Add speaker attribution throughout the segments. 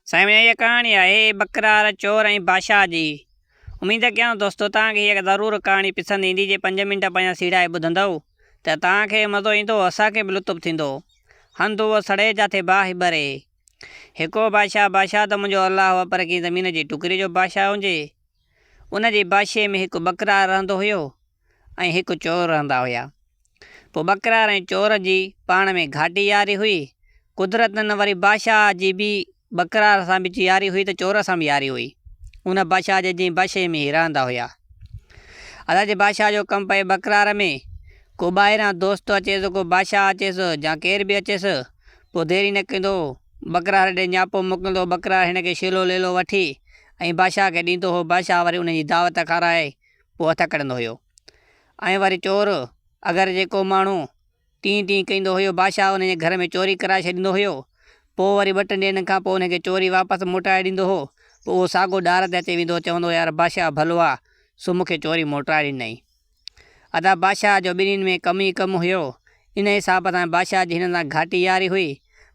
Speaker 1: سائين هيء ڪهاڻي آهي ٻڪرار، چور ۽ بادشاهه جي. اميد ڪيان ٿو دوستو توهان کي هيء ضرور ڪهاڻي پسند ايندي جي پنج منٽ پنهنجا سيڙائي ٻڌندؤ ته توهان کي مزو ايندو اسان کي به لطف ٿيندو. هنڌ اهو سڙي جاٿي باهه ٻري. هڪ هو بادشاهه، بادشاهه ته منهنجو الله هو پر ڪنهن زمين جي ٽڪري جو بادشاهه هجي. ان جي بادشاهي ۾ هڪ ٻڪرار رهندو هيو ۽ هڪ چور رهندا هيا. پوء ٻڪرار ۽ چور جي پاڻ ۾ گهاٽي ياري هئي. قدرتن وري بادشاهه جي به ٻڪرار سان به ياري هئي ته چور سان به ياري هئي. ان بادشاهه جي جنهن بادشاهي ۾ هي رهندا هيا. ادا جي بادشاهه جو ڪم پئي ٻڪرار ۾، ڪو ٻاهران دوست اچيس، ڪو بادشاهه اچيس يا ڪير به اچيس، پوء دير ئي نه ڪندو هو. ٻڪرار ڏي نياپو موڪليندو هو. ٻڪرار هن کي شيلو ليلو وٺي ۽ بادشاهه کي ڏيندو هو. بادشاهه وري ان جي دعوت کارائي پوء هٿ ڪڍندو هيو ۽ وري چور اگر جيڪو ماڻهو ٽين ٽين ڪندو هيو بادشاهه ان جي گهر ۾ چوري ڪرائي ڇڏيندو هيو پوء وري ٻه ٽن ڏينهن کان پوء ان کي چوري واپس موٽائي ڏيندو هو پوء اهو ساڳو ڏار تي اچي ويندو هو چوندو هو يار بادشاهه ڀلو آ سو مون کي چوري موٽائي ڏنائين. ادا بادشاهه جو ٻنهين ۾ ڪم ئي ڪم هيو ان حساب سان بادشاهه جي هنن سان گهاٽي ياري هئي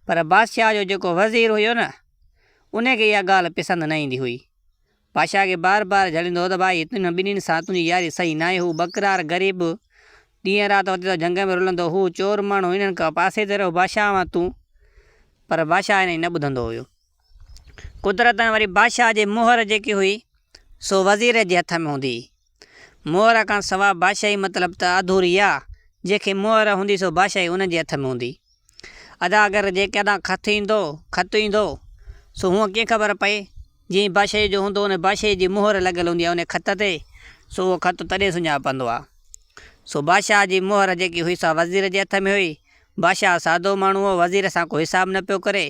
Speaker 1: پر بادشاهه جو جيڪو وزير هيو نه ان کي اها ڳالهه پسند نه ايندي هئي. بادشاهه کي بار بار جهليندو هو ته ڀائي تنهن ٻنهين سان تنهنجي ياري صحيح ناهي هو ٻڪرار غريب ڏينهن رات وتي ٿو جهنگ ۾ رلندو هو چور ماڻهو انهن کان پاسي تي رهو بادشاهه آوان تون پر بادشاهه هن جي نه ٻڌندو هيو. قدرتن وري بادشاهه جي مهر جيڪي هئي سو وزير جي هٿ ۾ هوندي هئي. مهر کان سوا بادشاهي مطلب ته اڌوري آ جنهن کي مهر هوندي سو بادشاهي ان جي هٿ ۾ هوندي. ادا اگر جيڪڏهن خط ايندو خط ايندو سو هونء ڪيئن خبر پئي جنهن بادشاهيء جو هوندو ان بادشاهيء جي مهر لڳل هوندي آهي ان خط تي، سو اهو خط تڏهن سڃاپندو آهي. سو بادشاهه جي مهر جيڪي هئي سا وزير جي هٿ ۾ هئي. بادشاهه سادو ماڻهو هو، وزير سان ڪو حساب نه پيو ڪري.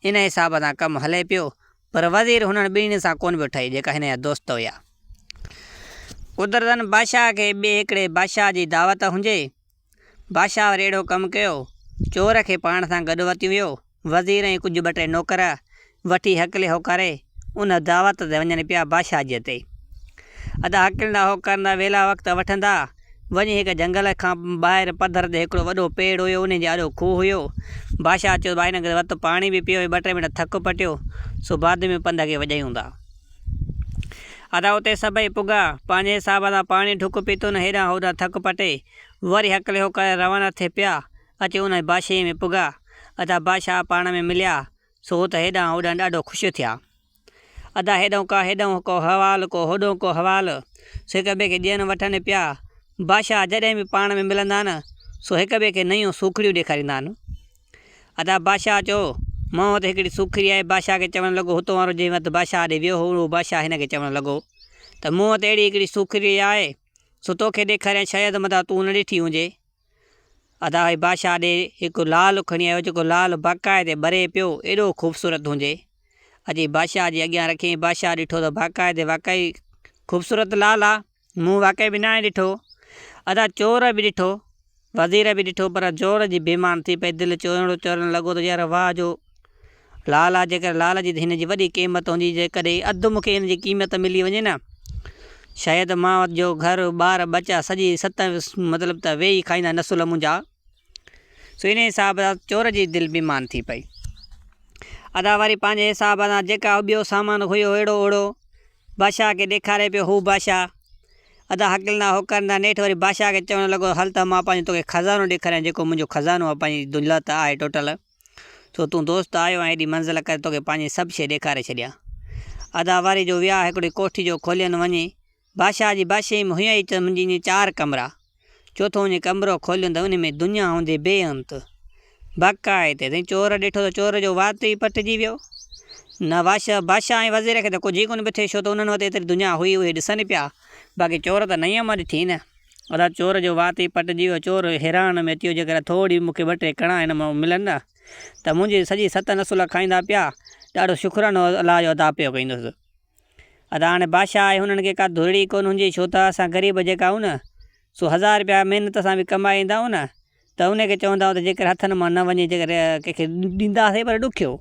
Speaker 1: ان حساب سان ڪم هلي پيو. پر وزير هنن ٻنهي سان ڪونه پيو ٺهي، جيڪا هن جا دوست هيا. قدرتاً بادشاهه کي ٻئي هڪڙي بادشاهه جي دعوت هجي. بادشاهه وري اهڙو ڪم ڪيو، چور کي پاڻ سان گڏ وتيون ويو. وزير ۽ ڪجهه ٻه ٽي نوڪر وٺي هڪلي هوڪاري ان دعوت تي وڃن پيا بادشاهه جي تي. ادا هڪلندا هوڪارندا ويلا وقت وٺندا وڃي هڪ جهنگل کان ٻاهر پڌر تي هڪڙو وڏو پيڙ هيو انهي جي آڏو کوهه هيو. بادشاهه چيو ڀائي هن کي وت پاڻي به پيو ۽ ٻه ٽي منٽ ٿڪ پٽيو سو بعد ۾ پنڌ کي وڄايون ٿا. ادا اتي سڀئي پڳا پنهنجي حساب سان پاڻي ڍڪ پيتو نه هيڏانهن هوڏانهن ٿڪ پٽي وري هڪلي هوڪاري روانا ٿي پيا. اچي ان بادشاهيء ۾ پڳا. ادا بادشاهه پاڻ ۾ مليا، سو ته هيڏانهن هوڏانهن ڏاڍو خوش ٿيا. ادا هيڏانهن ڪا هيڏانهن ڪو حوال، ڪو هوڏانهن ڪو حوال، سو هڪ ٻئي کي ڏين وٺن پيا. بادشاهه جڏهن به پاڻ ۾ ملندا آهن، سو هڪ ٻئي کي نيون سوکڙيون ڏيکاريندا آهن. ادا بادشاهه چيو، مون وٽ هڪڙي سوکڙي آهي. بادشاهه کي چوڻ لڳو، هتو وارو جنهن وقت بادشاهه ڏي ويو هو، اهو بادشاهه هن کي چوڻ لڳو ته مون وٽ اهڙي هڪڙي سوکڙي آهي، سو توکي ڏيکاريان، شايد متان تون نه ڏٺي هجي. ادا هي بادشاهه ڏي هڪ لعل کڻي آيو جيڪو لعل باقاعدي ٻري پيو ايڏو خوبصورت هجي. اچي بادشاهه جي اڳيان رکيائين بادشاهه ڏٺو ته باقاعدي واقعي خوبصورت لعل آ مون واقعي به ناهي ڏٺو. ادا چور به ڏٺو وزير به ڏٺو پر چور جي بيمان ٿي پئي دل چورڻو چورڻ لڳو ته يار واهه جو لعل آ جيڪر لعل جي هن جي وڏي قيمت هوندي جيڪڏهن اڌ مون کي هن جي قيمت ملي وڃي نه شايد مان جو گهر ٻار ٻچا سڄي ست مطلب ته ويهي کائيندا نسل منهنجا سو ان حساب سان چور جي دل بيمان ٿي پئي ادا وري پنهنجي حساب سان جيڪا ٻيو سامان هيو اهڙو اهڙو بادشاهه کي ڏيکاري پيو هو بادشاهه ادا هڪلندا هوڪرندا نيٺ وري بادشاهه کي چوڻ لڳو هل ته مان پنهنجو توکي خزانو ڏيکاريان جيڪو منهنجو خزانو آهي پنهنجي دولت آهي ٽوٽل سو تون دوست آيو آهين ايڏي منزل ڪري توکي پنهنجي سڀ شيء ڏيکاري ڇڏيان. ادا واري جو ويا هڪڙي ڪوٺي جو کولين وڃي بادشاهه جي بادشاهي ۾ هيا ئي ته منهنجي چار ڪمرا. چوٿون وڃي ڪمرو کوليون ته انهي ۾ دنيا هوندي بي انت. باقاعدي سائين چور ڏٺو ته چور جو وات ئي پٽجي ويو. نه بادشاهه ۽ وزير کي ته ڪجهه ئي ڪونه پيو ٿئي ڇو ته انهن وٽ ايتري دنيا هئي اهي ڏسن پيا باقي چور ته نئين مان ڏٺي نه. ادا چور جو وات ئي پٽجي ويو. چور حيران ۾ اچي ويو جيڪڏهن ٿوري مون کي ٻه ٽي ڪڻا هن مان ملن نه ته منهنجي سڄي ست نسل کائيندا پيا. ڏاڍو شڪرانو الله جو ادا پيو ڪندس. ادا هاڻي بادشاهه آهي هنن کي ڪا ڌرڙي ڪونه هجي ڇو ته اسان غريب جيڪا آهيون نه سو هزار رپيا محنت سان به ڪمائي ايندا آهيون نه ته ان کي چوندا آهيون ته جيڪر هٿن مان نه وڃي جيڪر ڪنهن کي ڏينداسين پر ڏکيو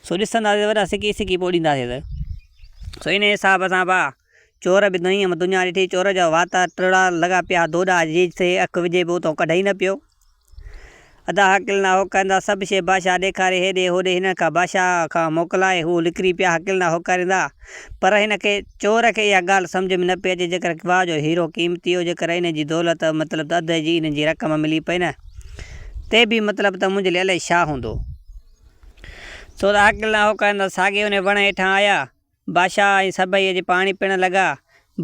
Speaker 1: سو ڏسنداسين وڏا سڪي سڪي پوء ڏينداسين ته سو ان حساب سان ڀاء چور به نئين دنيا ڏٺي، چور جا وات ٽڙا لڳا پيا، دوڏا جي سي اک وجهي به اتان ڪڍئي نه پيو. ادا هڪلندا هوڪاريندا سڀ شيء بادشاهه ڏيکاري هيڏي هوڏي هنن کان بادشاهه کان موڪلائي هو نڪري پيا هڪلندا هوڪاريندا. پر هن کي، چور کي، اها ڳالهه سمجهه ۾ نه پئي اچي جيڪر واهه جو هيرو قيمتي هو جيڪر ان جي دولت مطلب ته اڌ جي ان جي رقم ملي پئي نه تي به مطلب ته منهنجي لئه الائي ڇا هوندو. سو ته هڪلندا هوڪاريندا ساڳئي ان وڻ هيٺان آيا. بادشاهه ۽ سڀئي اچي پاڻي پيئڻ لڳا.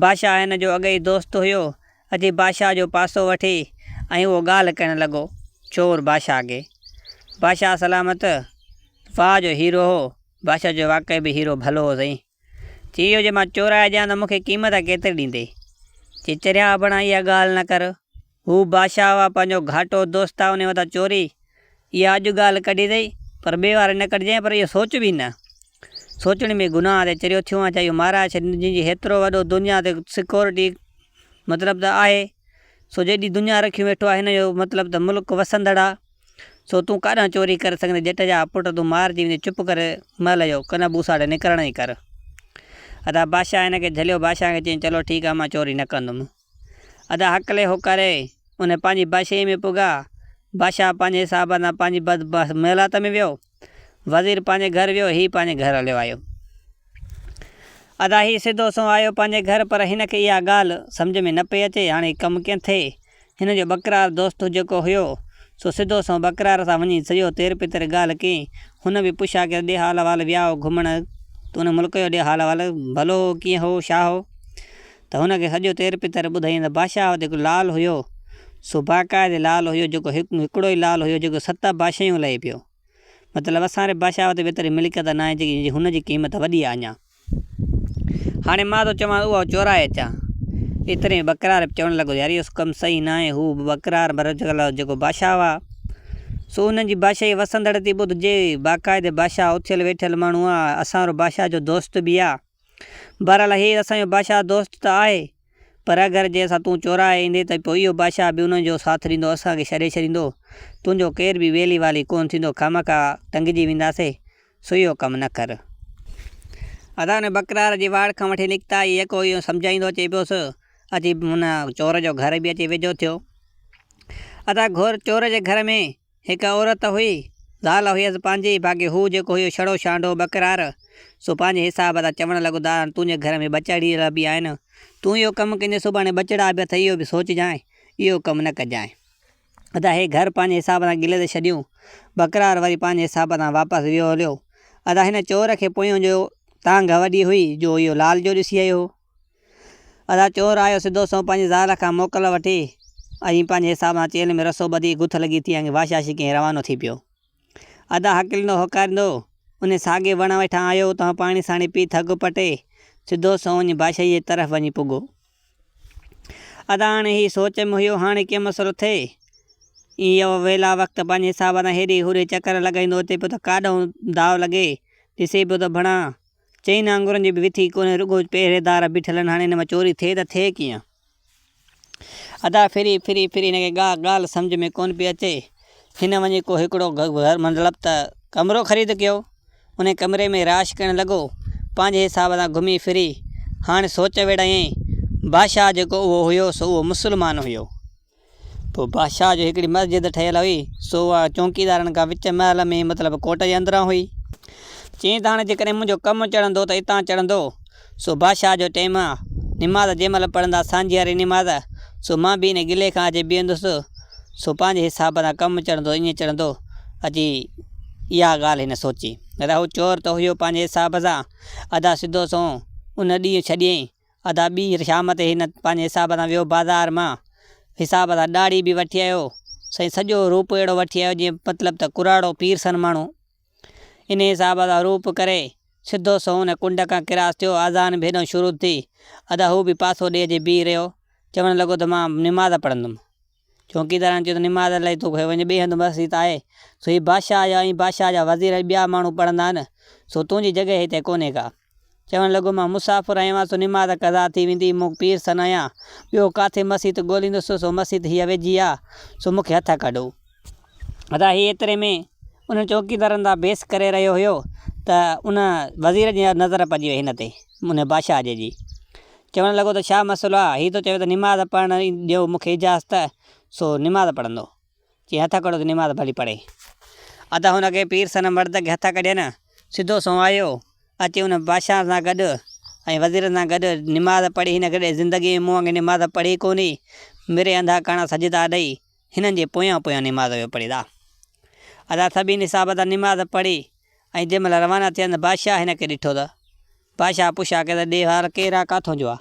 Speaker 1: بادشاهه هن جو اڳيئي دوست هيو. اچي بادشاهه جو پاسو وٺي ۽ اهو ڳالهه ڪرڻ لڳو چور بادشاهه کي. بادشاهه سلامت! واهه جو هيرو هو. بادشاهه چيو واقعي به هيرو ڀلو هو سائين. چي اهو جي مان چورائي ڏيان ته مون کي قيمت ڪيتري ڏيندي؟ چي چريا ابڻا اها ڳالهه نه ڪر. هو بادشاهه آ پنهنجو گهاٽو دوست آ انهي وٽان چوري اها اڄ ڳالهه ڪڍي اٿئي پر ٻئي واري نه ڪڍجانء پر اهو سوچ به نه سوچڻ ۾ گناهه تي چريو ٿيو آهيان ڇا اهو مارائي ڇڏيندو جنهن جي هيترو وڏو دنيا تي سيڪورٽي مطلب ته آهي سو جيڏي دنيا رکيون ويٺو آهي هن جو مطلب ته ملڪ وسندڙ آ سو تون ڪاڏانهن چوري ڪري سگهندين ڄٽ جا پٽ تون مارجي ويندين چپ ڪري محل جو ڪن ٻوساڙي نڪرڻ ئي ڪر ادا بادشاهه هن کي جهليو بادشاهه کي چيائين چلو ٺيڪ آ مان چوري نه ڪندم. ادا هڪلي هوڪاري ان پنهنجي بادشاهيء ۾ پڳا. بادشاهه پنهنجي حساب سان پنهنجي محلات ۾ ويو. وزير پنهنجي گهر ويو، هي پنهنجي گهر هليو آيو. ادا هي سڌو سنئون آيو پنهنجي گهر پر هن کي اها ڳالهه سمجهه ۾ نه پئي اچي هاڻي ڪم ڪيئن ٿئي. هن جو ٻڪرار دوست جيڪو هيو سو سڌو سنئون ٻڪرار سان وڃي سڄو تير پتر ڳالهه ڪئي. هن به پڇا ڪيس ڏي حال احوال ويا هو گهمڻ ته ان ملڪ جو ڏي حال احوال ڀلو هو ڪيئن هو ڇا هو. ته هن کي سڄو تير پتر ٻڌائين ته بادشاهه وٽ هڪ لال هيو، سو باقاعدي لال هيو، جيڪو هڪڙو ئي لال هيو، جيڪو ست بادشاهيون لهي پيو. مطلب اسان واري بادشاهه وٽ به ايتري ملڪيت ناهي، جيڪي هن جي قيمت وڏي آهي اڃا. هاڻي مان ٿو چوان ته اها چورائي اچان. ايتري ۾ ٻڪرار به چوڻ لڳو يار اهو ڪم صحيح ناهي، هو به ٻڪرار جيڪو بادشاهه هئا، سو انهن جي بادشاهي وسندڙ ٿي ٻڌجي، باقاعدي بادشاهه اٿيل ويٺل ماڻهو آهي، اسان وارو بادشاهه جو دوست به آهي. بهرحال هي اسان جو بادشاهه دوست ته آهي، پر اگر جي اسان تون چورائي ايندين ته پوء اهو بادشاهه به انهن جو ساٿ ڏيندو، اسان کي ڇڏي ڇڏيندو، تنهنجو ڪير به ٻيلي والي ڪونه ٿيندو، خامخواه ٽنگجي وينداسين، سو اهو ڪم نه ڪر. ادا ان ٻڪرار جي واڙ کان وٺي نڪتا، هي يڪو اهو سمجهائيندو اچي پيس، اچي هن چور جو گهر به اچي ويجهو ٿيو. ادا گهر چور جي گهر ۾ هڪ عورت هئي، زال هيس پنهنجي، باقي هو جيڪو هيو ڇڙو شانڊو ٻڪرار، سو پنهنجي حساب سان چوڻ لڳو ته تنهنجي گهر ۾ ٻچڙيل به آهن، تون اهو ڪم ڪندين سڀاڻي ٻچڙا به اٿئي اهو به سوچجانء، اهو ڪم نه ڪجانء. ادا هي گهر پنهنجي حساب سان گلي تي ڇڏيون. ٻڪرار وري پنهنجي حساب سان واپس ويو هليو. ادا هن چور کي پويون جو تانگهه وڏي هئي جو اهو لال جو ڏسي آيو هو. ادا چور آيو سڌو سنئون پنهنجي زال کان موڪل وٺي ۽ پنهنجي حساب سان چيلهه ۾ رسو ٻڌي گٿ لڳي ٿي ۽ واشاشي ڪنهن روانو ٿي پيو. ادا هڪليندو هوڪاريندو انهي ساڳئي وڻ هيٺان آيو اتان پاڻي ساڻي پي ٿڪ پٽي سڌو سنئون وڃي بادشاهي جي طرف وڃي پڳو. ادا هاڻي هي سوچ ۾ هيو هاڻي ڪيئن مسئلو ٿئي. ايئن ويلا وقت پنهنجي حساب سان هيڏي هوڏي چڪر لڳائيندو اچي پيو ته ڪاڏانهن داء لڳي ڏسي پيو ته ڀڻا چئن آڱرين جي به وٿي ڪونهي، رڳو پهريدار بيٺل آهن، هاڻي هن مان چوري ٿئي ته ٿئي ڪيئن؟ ادا ڦري ڦري ڦري هن کي ڪا ڳالهه سمجهه ۾ ڪونه پئي اچي. هن وڃي ڪو هڪڙو گهر مطلب ته ڪمرو خريد ڪيو. انهي ڪمري ۾ رهائش ڪرڻ لڳو. پنهنجي حساب سان گهمي ڦري هاڻي سوچ ويڙهايائين. بادشاهه جيڪو اهو هيو سو اهو مسلمان هيو. پوء بادشاهه جو هڪڙي مسجد ٺهيل هئي، سو اها چونڪيدارن کان وچ محل ۾ مطلب ڪوٽ جي اندران هئي. چيائين ته هاڻي جيڪڏهن منهنجو ڪم چڙهندو ته اتان چڙهندو، سو بادشاهه جو ٽيم آ، نماز جنهن مهل پڙهندا سانجهياري نماز، سو مان به ان گلي کان اچي بيهندس، سو پنهنجي حساب سان ڪم چڙهندو ائين چڙهندو. اچي اها ڳالهه هن سوچي. ادا هو چور ته هيو پنهنجي حساب سان، ادا سڌو سنئون ان ڏينهن ڇڏيائين. ادا ٻي شام تي هن پنهنجي حساب سان ويو بازار مان حساب سان ڏاڙهي به وٺي آيو سائين سڄو روپ اهڙو وٺي آيو جيئن مطلب ته ڪراڙو پيرسن ماڻهو انهي حساب سان روپ ڪري سڌو سنئون ان ڪنڊ کان ڪراس ٿيو اذان به هيڏانهن شروع ٿي ادا هو به پاسو ڏئي اچي بيهي رهيو چوڻ لڳو ته مان نماز پڙهندم. چونڪيدارن چيو ته نماز لاء توکي وڃي ٻئي هنڌ مسجد آهي، سو هي بادشاهه جا ۽ بادشاهه جا وزير ۽ ٻيا ماڻهو پڙهندا آهن، سو تنهنجي جڳهه هتي ڪونهي ڪا. چوڻ لڳو، مان مسافر آهيان، سو نماز قضا ٿي ويندي، مون پير سن آهيان، ٻيو ڪاٿي مسيت ڳوليندس، سو مسيت هيء ويجهي آ، سو مون کي هٿ ڪڍو. ادا هي ايتري ۾ انهن چوڪيدارن سان بحث ڪري رهيو هيو ته ان وزير جي نظر پئجي وئي هن تي، ان بادشاهه جي جي. چوڻ لڳو ته ڇا مسئلو آ؟ هي ٿو چوي ته نماز پڙهڻ ڏيو مون کي اجازت، سو نماز پڙهندو. چي هٿ ڪڍو ته نماز ڀلي پڙهي. ادا هن کي پير سن مرد کي هٿ ڪڍين، سڌو سنئون آيو، اچي ان بادشاهه سان گڏ ۽ وزيرن سان گڏ نماز پڙهي. هن ڪڏهن زندگيء ۾ مون وانگي نماز پڙهي ڪونهي. مري انڌا ڪاڻا سجدا ڏئي هنن جي پويان پويان نماز ويو پڙهي دا. ادا سڀني حساب سان نماز پڙهي ۽ جنهن مهل روانا ٿيا ته بادشاهه هن کي ڏٺو ته بادشاهه پڇا ڪئي ته ڏي حال ڪير آ ڪاٿون جو آ؟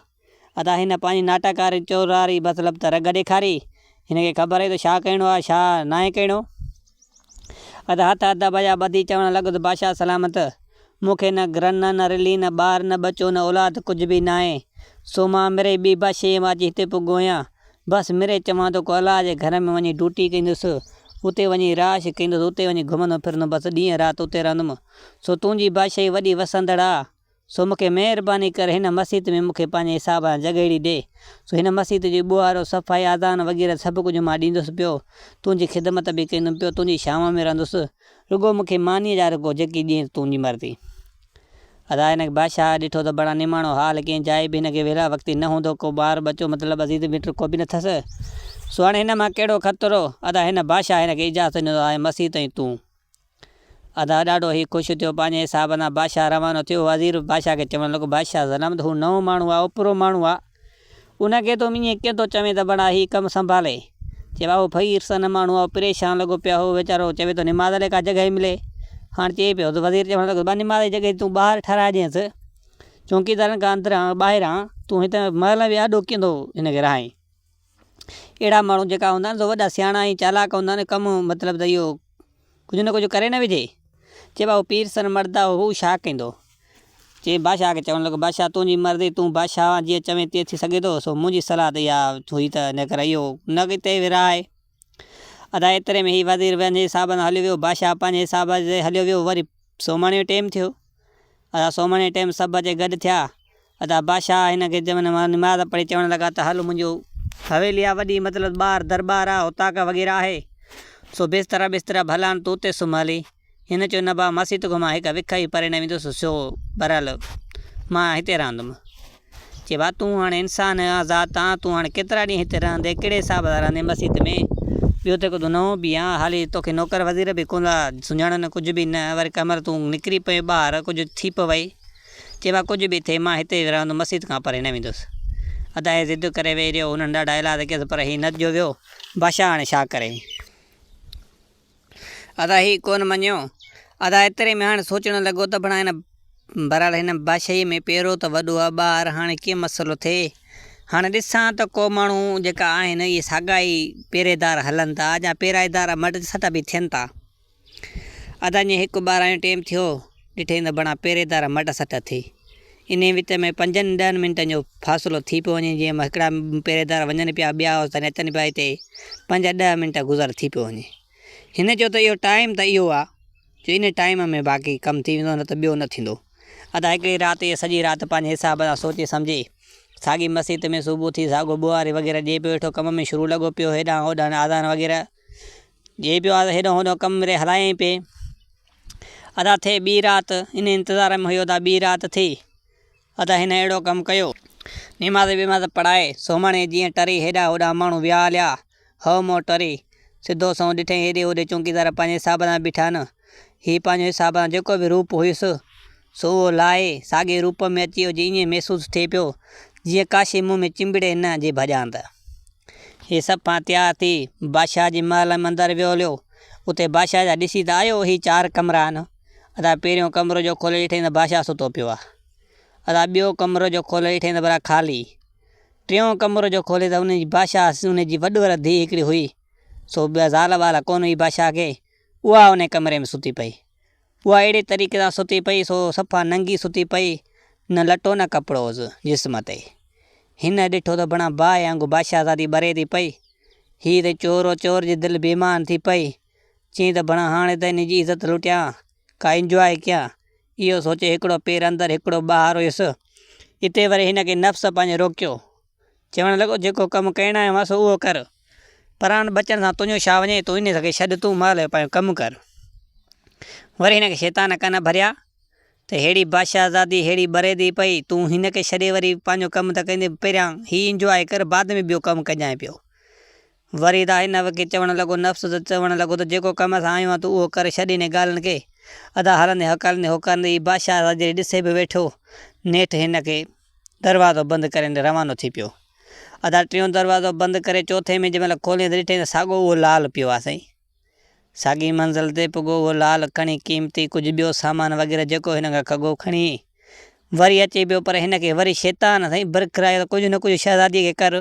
Speaker 1: ادا هن پنهنجي ناٽڪ واري چور واري مطلب ته رڳ ڏيکاري. هن کي خبر هئي ته ڇا ڪرڻو آ ڇا ناهي ڪرڻو. ادا هٿ ادب جا ٻڌي چوڻ لڳو ته بادشاهه سلامت! مون کي نه گرن نه رلي نه ٻار نه ٻچو نه اولاد ڪجهه به ناهي. سو مان مري ٻي بادشاهيء مان اچي هتي پڳو آهيان. بس مري چوان ٿو ڪو الله جي گهر ۾ وڃي ڊوٽي ڪندس، اتي وڃي رهائش ڪندس، اتي وڃي گهمندم ڦرندم بس ڏينهن رات اتي رهندم. سو تنهنجي بادشاهي وڏي وسندڙ آ. سو مون کي مهرباني ڪر هن مسيت ۾ مون کي پنهنجي حساب سان جڳهڙي ڏي. سو هن مسيت جي ٻوهارو، صفائي، آذان وغيره سڀ ڪجهه مان ڏيندس پيو. تنهنجي خدمت به ڪندم پيو، تنهنجي ڇانو ۾ رهندس. رڳو مون کي مانيء جا رڳو جيڪي ڏئين تنهنجي مرضي. ادا هن بادشاهه ڏٺو ته بڙا نماڻو حال ڪنهن جاء به هن کي ويلا وقتي نه هوندو ڪو ٻار ٻچو مطلب عزيز مٽ ڪو به نه ٿس. سو هاڻي هن مان ڪهڙو خطرو. ادا هن بادشاهه هن کي اجازت ڏنو ته آء مسيح تائين تون. ادا ڏاڍو هي خوش ٿيو پنهنجي حساب سان بادشاهه روانو ٿيو. وزير بادشاهه کي چوڻ لڳو بادشاهه سلامت هو نئون ماڻهو آ اوپرو ماڻهو آ. ان کي تون ائين ڪيئن ٿو چوين ته بڙا هي ڪم سنڀالي. چي بابو فقير سن ماڻهو آ پريشان لڳو پيو آ هو ويچارو چوي ٿو نماز لاء ڪا جڳهه ملي. هاڻ چئي پيو ته وزير چوڻ لڳو ته نماز جي جڳهه تون ٻاهر ٺهرائي ڏينس چونڪيدارن کان اندران ٻاهران تون هت محل ۾ آڏو ڪيئن ٿو هن کي رهائين. اهڙا ماڻهو جيڪا هوندا آهن سو وڏا سياڻا ۽ چالاڪ هوندا آهن ڪم مطلب ته اهو ڪجهه نه ڪجهه ڪري نه وجهي. چي بابو پير سن مرد آ هو ڇا ڪندو. چي بادشاهه کي چوڻ لڳو بادشاهه تنهنجي مرضي تون بادشاهه آن جيئن چوين تيئن ٿي سگهي ٿو سو منهنجي صلاح ته اها هئي ته ان ڪري اهو نه اتي ورهائي. ادا ايتري ۾ هي وزير پنهنجي حساب سان هليو ويو بادشاهه پنهنجي حساب تي هليو ويو وري سومهاڻي جو ٽيم ٿيو. ادا سومهاڻي ٽيم سڀ اچي گڏ ٿيا. ادا بادشاهه هن کي نماز پڙهي چوڻ لڳا ته هل منهنجو حويلي آ وڏي مطلب ٻاهر درٻار آ اوطاق وغيره آهي سو بسترا بسترا ڀلا آهن تون اتي سمهه هلي. هن چيو نه با مسيت کان مان هڪ وک ئي پري نه ويندس سو بهرحال مان هتي رهندم. چي با تون هاڻي انسان آن ذات آن تون هاڻي ڪيترا ڏينهن هتي رهندين ڪهڙي حساب سان رهندين مسيت ۾ ٻيو ته هڪ تون نئون به آن حالي توکي نوڪر وزير به ڪونه ٿا سڃاڻن ڪجهه به نه وري ڪنهن مهل تون نڪري پوين ٻاهر ڪجهه ٿي پوئي. چي ڀاء ڪجهه به ٿئي مان هتي ئي رهندس مسيت کان پري نه ويندس. ادا هي ضد ڪري ويهي رهيو. هنن ڏاڍا ايلاز ڪيس پر هي نه جو ويو. بادشاهه هاڻي ڇا ڪري. ادا هي ڪونه مڃيو. ادا ايتري ۾ هاڻي سوچڻ لڳو ته ڀڻا هن بهرحال هن بادشاهيء ۾ پيرو ته وڏو آ ٻاهر هاڻي ڪيئن مسئلو ٿئي. هاڻي ڏسان ته ڪو ماڻهو جيڪا آهن اهي ساڳا ئي پهريدار هلن ٿا يا پيرائيدار مٽ سٽ به ٿين ٿا. ادا ائين هڪ ٻارهن جو ٽيم ٿيو، ڏٺئين ته بڻا پهريدار مٽ سٽ ٿي. انهيء وچ ۾ پنجن ڏهن منٽن جو فاصلو ٿي پيو وڃي، جيئن هڪڙا پهريدار وڃن پيا، ٻيا اوستائين اچن پيا، هتي پنج ڏهه منٽ گذر ٿي پيو وڃي. هن چيو ته اهو ٽائيم ته اهو آ، جو انهيء ٽائيم ۾ باقي ڪم ٿي ويندو، نه ته ٻيو نه ٿيندو. ادا هڪڙي رات اها سڄي رات پنهنجي حساب سان سوچي سمجهي، ساڳي مسيت ۾ صبح ٿي ساڳو ٻوهاري وغيره ڏئي پيو ويٺو، ڪم ۾ شروع لڳو پيو، هيڏانهن هوڏانهن آذان وغيره. جي پيو آ ته هيڏانهن هوڏانهن ڪم ري هلايائين پئي. ادا ٿئي ٻي رات، ان انتظار ۾ هيو ته ٻي رات ٿي. ادا هن اهڙو ڪم ڪيو. نماز بماز پڙهائي، سومهاڻي جيئن ٽري هيڏانهن هوڏانهن ماڻهو ويا هليا. هئو مون ٽري. سڌو سنئون ڏٺئين هيڏي هوڏي چونڪيدار پنهنجي حساب سان بيٺا آهن. هي پنهنجو حساب سان جيڪو به روپ هيس، سو اهو لاهي، ساڳئي روپ ۾ اچي ويو جي ائين محسوس ٿئي پيو، جيئن ڪاشي منهن ۾ چنبڙي نه جي ڀڄان ته. هي صفا تيار ٿي، بادشاهه جي محل ۾ اندر ويو هليو. اتي بادشاهه جا ڏسي ته آيو، هي چار ڪمرا آهن. ادا پهريون ڪمرو جو کولي ڏٺائين ته بادشاهه ستو پيو آهي. ادا ٻيو ڪمرو جو کولي ڏٺائين ته ڀلا خالي. ٽيون ڪمرو جو کولي ته ان جي بادشاهه ان جي وڏ ور ڌيء هڪڙي هئي، سو زال وال ڪونه هئي بادشاهه کي، اها ان ڪمري ۾ ستي پئي. اها اهڙي طريقي سان ستي پئي سو صفا ننگي ستي پئي، نه لٽو نه ڪپڙو هوس جسم تي. هن ڏٺو ته بڻا باهه وانگر بادشاهزادي ٻري ٿي پئي. هي ته چور هو، چور جي دل بي ايمان ٿي پئي. چيائين ته بڻا هاڻي ته هن جي عزت لٽيان، ڪا انجواء ڪيان. اهو سوچي هڪڙو پير اندر هڪڙو ٻاهر هيس. اتي وري هن کي نفس پنهنجي روڪيو. چوڻ لڳو، جيڪو ڪم ڪرڻ آيو آهين سو اهو ڪر. پران ٻچن سان تنهنجو ڇا وڃي، تون انهيء کي ڇڏ، تون مهل جو پنهنجو ڪم ڪر. وري هن کي شيطان ڪن ڀريا ته ههڙي بادشاهزادي ههڙي ٻري ٿي پئي، تون هن کي ڇڏي وري پنهنجو ڪم ته ڪندين، پهريان هي انجواء ڪر، بعد ۾ ٻيو ڪم ڪجانء پيو. وري ادا هن کي چوڻ لڳو، نفس ته چوڻ لڳو ته جيڪو ڪم سان آيو آهيان تون اهو ڪري ڇڏ انهن ڳالهين کي. ادا هلندي هڪاليندي هوڪاريندي هي بادشاهه سان جڏهن ڏسي به ويٺو، نيٺ هن کي دروازو بند ڪري روانو ٿي پيو. ادا ٽيون دروازو بند ڪري چوٿين ۾ جنهن مهل کوليائين ته ڏٺائين ته ساڳو اهو لال پيو آهي سائين. ساڳي منزل تي پڳو اهو لال کڻي قيمتي ڪجهه ٻيو سامان وغيره جيڪو هن کان کڳو کڻي وري اچي پيو پر هن کي وري شيطان سائين برکرايو ته ڪجهه نه ڪجهه شهزاديء کي ڪر.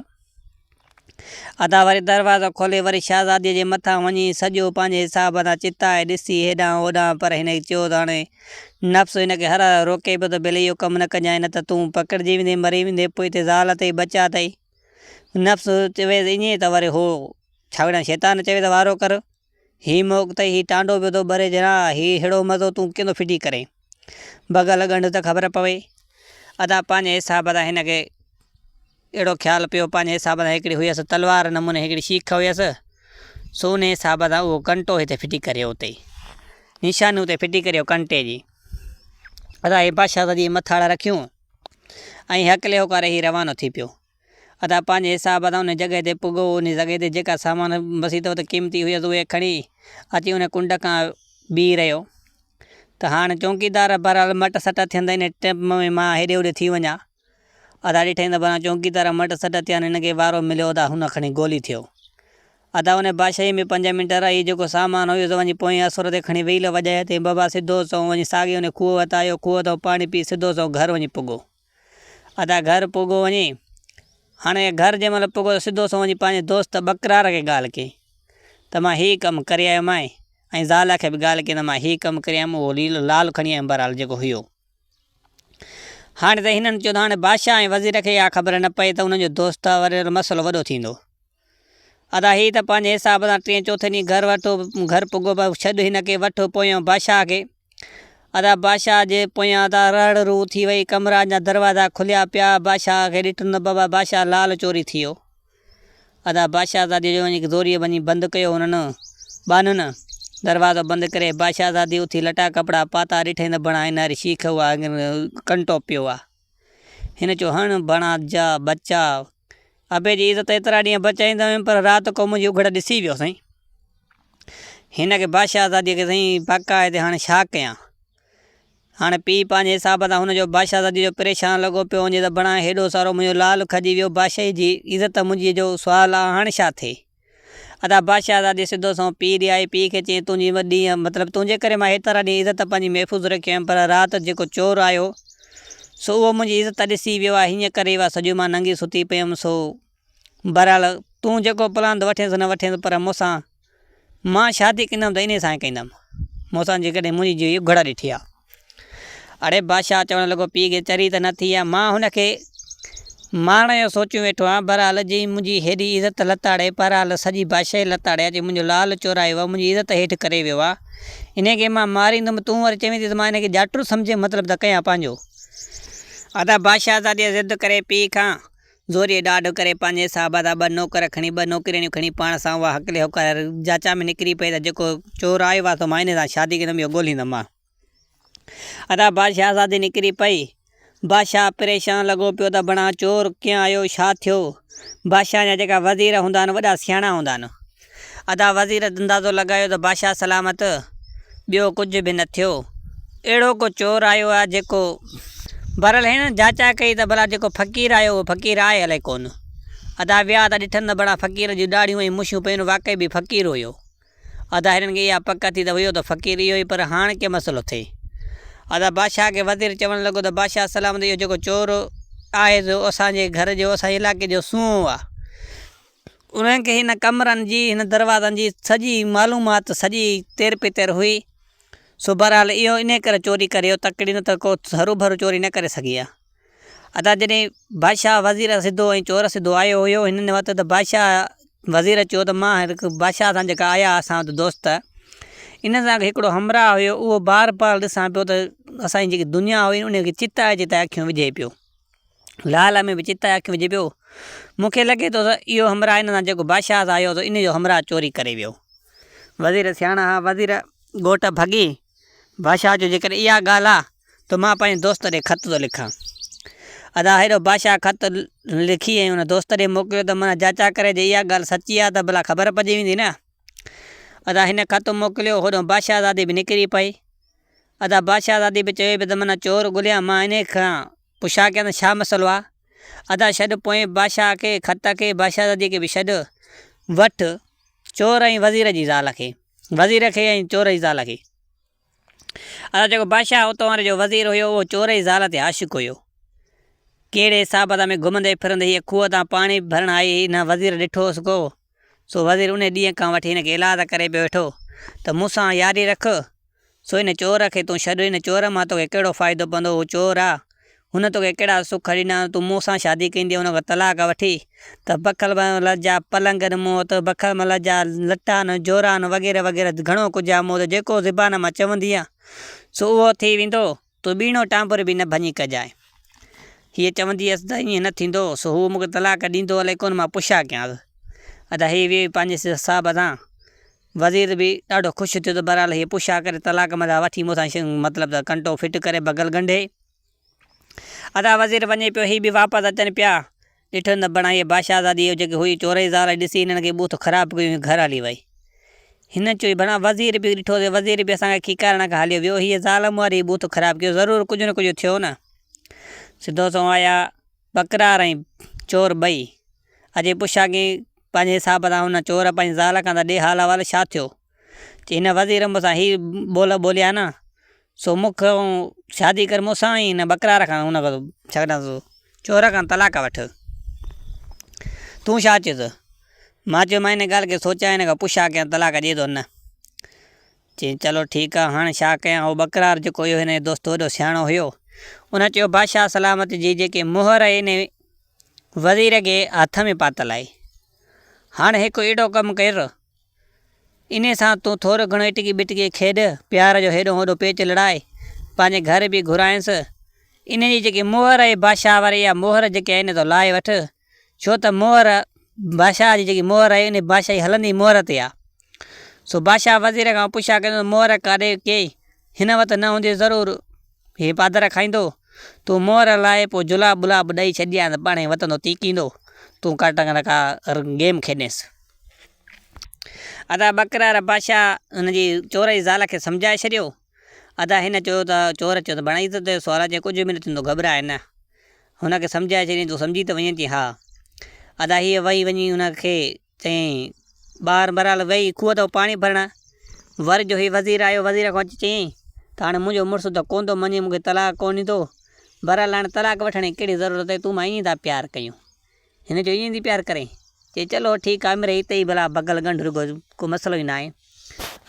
Speaker 1: ادا وري دروازو کولي وري شهزاديء جي مٿان وڃي سڄو پنهنجي حساب سان چتائي ڏسي هيڏانهن هوڏانهن پر هن چيو ته هاڻي نفس هن کي هر هر روڪي پيو ته ڀلي اهو ڪم نه ڪجانء نه ته تون پڪڙجي ويندين مري ويندين پوء هتي زال اٿئي ٻچا اٿئي. نفس چويس ائين ته وري هو ڇاڳڙان شيطان چوي ته وارو ڪر، هي موڪ اٿئي، هي ٽانڊو پيو ٿو ٻري جنا، هي ههڙو مزو تون ڪيئن ٿو ڦٽي ڪرين. بغل ڳنڍ ته خبر پوي. ادا پنهنجي حساب سان هن کي اهڙو خيال پيو، پنهنجي حساب سان هڪڙي هيس تلوار نموني هڪڙي شيخ هيس، سو انهي حساب سان اهو ڪنٽو هتي ڦٽي ڪريو اتي نشاني اتي ڦٽي ڪريو ڪنٽي جي. ادا هي بادشاهه جي مٿاڙا رکيون ۽ هڪلي هوڪاري هي روانو ٿي پيو. ادا پنهنجي حساب سان ان جڳهه تي پڳو، ان جڳهه تي جيڪا سامان بسيط وٽ قيمتي هيس اهي کڻي اچي ان ڪنڊ کان بيهي رهيو ته هاڻ چونڪيدار بهرحال مٽ سٽ ٿين ته ان ٽيم ۾ مان هيڏي هوڏي ٿي وڃان. ادا ڏٺائين ته ڀلا چونڪيدار مٽ سٽ ٿيا هن کي وارو مليو ادا هن کڻي گولي ٿيو. ادا ان بادشاهي ۾ پنج منٽ رهي جيڪو سامان هيس وڃي پوئين اسور تي کڻي ويل وڄائي تي بابا سڌو سنئون وڃي ساڳي ان کوهه وٽ آيو کوهه تان پاڻي پي سڌو سنئون گهر وڃي پڳو. ادا گهر پڳو وڃي. هاڻي گهر جنهن مهل پڳو ته سڌو سنئون وڃي پنهنجي دوست ٻڪرار کي ڳالهه ڪئي ته مان هي ڪم ڪري آيو مانء ۽ زال کي به ڳالهه ڪئي ته مان هي ڪم ڪري آيم اهو لال کڻي آيم بهرحال جيڪو هيو. هاڻي ته هنن چيو ته هاڻي بادشاهه ۽ وزير کي اها خبر نه پئي ته انهن جو دوست آهي وري مسئلو وڏو ٿيندو. ادا هي ته پنهنجي حساب سان ٽئين چوٿين ڏينهن گهر وٺو گهر پڳو پر ڇڏ هن کي وٺ پويان بادشاهه کي. ادا بادشاهه جي پويان ادا رڙ روح ٿي وئي ڪمرا جا دروازا کليا پيا بادشاهه کي ڏٺم ته بابا بادشاهه لال چوري ٿي ويو. ادا بادشاهزاديء جو وڃي زوريء وڃي بند ڪيو هنن ٻانهن دروازو بند ڪري بادشاهزادي اٿي لٽا ڪپڙا پاتا ڏٺائين ته بڻا هن واري شيخ اها ڪنٽو پيو آ. هن چيو هڻ بڻا جا ٻچا ابي جي عزت ايترا ڏينهن بچائيندو هيم پر رات ڪو منهنجي اگهڙ ڏسي ويو سائين. هن کي بادشاهزاديء کي سائين باقاعدي هاڻي ڇا ڪيان. هاڻي پيء پنهنجي حساب سان هن جو بادشاهزادي جو پريشان لڳو پيو وڃي ته بڻا هيڏو سارو منهنجو لال کڄي ويو، بادشاهي جي عزت منهنجي جو سوال آ، هاڻي ڇا ٿئي؟ ادا بادشاهزادي سڌو سنئون پيء ڏي آئي، پيء کي چيائين تنهنجي ڏينهن مطلب تنهنجي ڪري مان هيترا ڏينهن عزت پنهنجي محفوظ رکي هيم پر رات جيڪو چور آيو سو اهو منهنجي عزت ڏسي ويو آ، هيئن ڪري اها سڄو مان ننگي ستي پيم سو بهرحال تون جيڪو پلاند وٺينس نه وٺينس پر مون سان مان شادي ڪندم ته انهيء سان ئي ڪندم. مون سان جيڪڏهن منهنجي جيء اگهڙ ڏٺي آ. اڙي بادشاهه چوڻ لڳو پيء کي چري ته نه ٿي آ، مان هن کي مارڻ جو سوچيون ويٺو آهيان. بهرحال جنهن منهنجي هيڏي عزت لتاڙي، بهرحال سڄي بادشاهي لتاڙي آ، جنهن منهنجو لال چورايو آ، منهنجي عزت هيٺ ڪري ويو آ، انهيء کي مان ماريندم، تون وري چوين ٿي ته مان هن کي ڄاٽو سمجهي مطلب ته ڪيان پنهنجو. ادا بادشاهزاديء ضد ڪري پيء کان زوريء ڏاڍ ڪري پنهنجي صاحب جا ٻه نوڪر کڻي ٻه نوڪرياڻيون کڻي پاڻ سان اها هڪلي هوڪاري جاچا ۾ نڪري پئي ته جيڪو چور آيو آهي سو مان ان سان شادي ڪندم اهو ڳولهيندم مان. ادا بادشاهزادي نڪري پئي. بادشاهه پريشان لڳو پيو ته بڻا چور ڪيئن آيو ڇا ٿيو؟ بادشاهه جا جيڪا وزير هوندا آهن وڏا سياڻا هوندا آهن. ادا وزير اندازو لڳايو ته بادشاهه سلامت ٻيو ڪجهه به نه ٿيو. اهڙو ڪو چور آيو آهي جيڪو. بهرحال هنن جاچا ڪئي ته ڀلا جيڪو فقير آيو اهو فقير آهي الائي ڪونه. ادا ويا ته ڏٺن ته بڙا فقير جون ڏاڙهيون ۽ مڇون پيون واقعي به فقير هيو. ادا هنن کي اها پڪ ٿي ته هيو ته فقير اهو ئي پر هاڻ ڪي مسئلو ٿئي. ادا بادشاهه کي وزير چوڻ لڳو ته بادشاهه سلامت اهو جيڪو چور آهي سو اسان جي گهر جو اسان جي علائقي جو سونهون آهي. انهن کي هن ڪمرن جي، هن دروازن جي سڄي معلومات، سڄي تير پتير هئي. سو بهرحال اهو انهيء ڪري چوري ڪري ويو، تڪڙي نه ته ڪو هروڀرو چوري نه ڪري سگهي ها. ادا جڏهن بادشاهه وزير سڌو ۽ چور سڌو آيو هيو هنن وٽ ته بادشاهه وزير چيو ته مان هڪ بادشاهه سان جيڪا آيا اسان وٽ دوست انهن سان هڪڙو همراهه هيو اهو بار بار ڏسان پيو ته اسان جي جيڪي دنيا هئي ان کي چتائي چتائي اکيون وجهي پيو. لال ۾ به چتائي اکيون وجهي پيو. مون کي لڳي ٿو ته اهو همراهه هن سان جيڪو بادشاهه سان آيو هو ان جو همراهه چوري ڪري ويو. وزير سياڻا ها، وزير ڳوٺ ڀڳي. بادشاهه چيو جيڪڏهن اها ڳالهه آ ته مان پنهنجي دوست ڏي خط ٿو لکان. ادا هيڏو بادشاهه خط لکي ۽ ان دوست ڏي موڪليو ته معنيٰ جاچا ڪري جي اها ڳالهه سچي آ ته ڀلا خبر پئجي ويندي نه. ادا هن خط موڪليو هوڏهون بادشاهزادي به نڪري پئي. ادا بادشاهزادي به چيو پئي ته معنيٰ چور ڳوليان مان انهي کان پڇا ڪيان ته ڇا مسئلو آ. ادا ڇڏ پوئين بادشاهه کي خط کي بادشاهزادي کي به ڇڏ وٺ چور ۽ وزير جي زال کي وزير کي ۽ چور جي زال کي. ادا جيڪو بادشاهه اتو واري جو وزير هيو اهو چور جي زال تي عاشق هيو. ڪهڙي حساب سان ۾ گهمندي ڦرندي هيء کوهه تان پاڻي ڀرڻ آئي هن وزير ڏٺوس ڪو سو وزير انهي ڏينهن کان وٺي هن کي ايلاز ڪري پيو ويٺو ته مون سان ياري رک سو هن چور کي تون ڇڏ هن چور مان توکي ڪهڙو فائدو پوندو هو چور آ هن توکي ڪهڙا سک ڏنا، تون مون سان شادي ڪندين، هن کان طلاق وٺي ته بکل مل جا پلنگ آهن مون وٽ، بکل مل جا لٽا آهن، جورا آهن وغيره وغيره گهڻو ڪجهه آهي مون وٽ، جيڪو زبان مان چوندينء سو اهو ٿي ويندو، تون ٻيڻو ٽانبر به نه ڀڃي ڪجانء. هيء چوندي هيس ته ائين نه ٿيندو، سو هو مون کي طلاق ڏيندو الائي ڪونه، مان پڇا ڪيانس. ادا هيء ويئي پنهنجي حساب سان. وزير به ڏاڍو خوش ٿيو ته بهرحال هيء پڇا ڪري طلاق مٿان وٺي مون سان مطلب ته ڪنٽو فٽ ڪري بغل ڳنڍي. ادا وزير وڃي پيو، هي به واپس اچن پيا. ڏٺن ته بڻا هيء بادشاهزادي جيڪي هئي چورئي زال ڏسي هنن کي ٻوٿ خراب ڪيو ۽ گهر هلي وئي. هن چيو بڻا وزير به ڏٺو ته وزير به اسان کي کيڪارڻ کان هليو ويو، هيء زال مون واري ٻوٿ خراب ڪيو، ضرور ڪجهه نه ڪجهه ٿيو نه. سڌو سنئون آيا ٻڪرار ۽ چور ٻئي. اچي پڇا ڪيائين پنهنجي حساب سان هن چور پنهنجي زال کان ته ڏي حال احوال ڇا ٿيو؟ چي هن وزير مون سان هي ٻول ٻوليا نه، سو مون کان شادي ڪر مون سان ۽ هن ٻڪرار کان هن کان ڇا ڪڍانس چور کان طلاق وٺ. تون ڇا چيس؟ مان چيو مان ان ڳالهه کي سوچيان هن کان پڇا ڪيان طلاق ڏئي ٿو نه. چيائين چلو ٺيڪ آ هاڻ ڇا ڪيان هو ٻڪرار جيڪو هيو هن جو دوست وڏو سياڻو هيو ان چيو بادشاهه سلامت جي جيڪي مهر آهي ان وزير کي هٿ ۾ پاتل آهي هاڻ هڪ اهڙو ڪم ڪر انهي سان تون ٿورو گهڻو اٽڪي ٻٽڪي کيڏ پيار جو هيڏو هوڏو پيچ لڙائي پنهنجي گهر به گهرائينس انهي جي جيڪي مهر آهي بادشاهه واري اها مهر جيڪي آهي ان تو لاهي وٺ ڇو ته مهر بادشاهه جي جيڪي مهر آهي ان بادشاهي هلندي مهر تي آهي سو بادشاهه وزير کان پڇا ڪيو ته مهر ڪاڏي ڪئي هن وٽ نه هوندي ضرور هي پادر کائيندو تون مهر لاهي پوء جلاب ٻلاب ڏئي ڇڏجانء ته پاڻهي وتندو تيڪيندو تون ڪاٽنگ ڪا گيم کيڏينس. ادا ٻڪرار بادشاهه هن جي چور جي زال کي سمجهائي ڇڏيو. ادا هن چيو ته چور چيو ته بڻائي ته تنهنجو سوال آهي ڪجهه به نه ٿيندو گهٻراء نه. هن کي سمجهائي ڇڏيائين تون سمجهي ته وئين چيائين ها. ادا هيء وئي وڃي هن کي چيائين ٻاهر بهرحال وئي کوهه تان پاڻي ڀرڻ ور جو هي وزير آيو وزير کان اچي چيائين ته هاڻي منهنجو مڙس ته ڪونه ٿو مڃي مون کي طلاق ڪونه ڏيندو بهرحال هاڻي طلاق وٺڻ جي ڪهڙي ضرورت آهي تون مان ائين ٿا پيار ڪيون. هن چيو ائين ٿي پيار ڪرين؟ چي چلو ٺيڪ آ مڙئي هتي ئي ڀلا بغل ڳنڍ رڳو ڪو مسئلو ئي ناهي.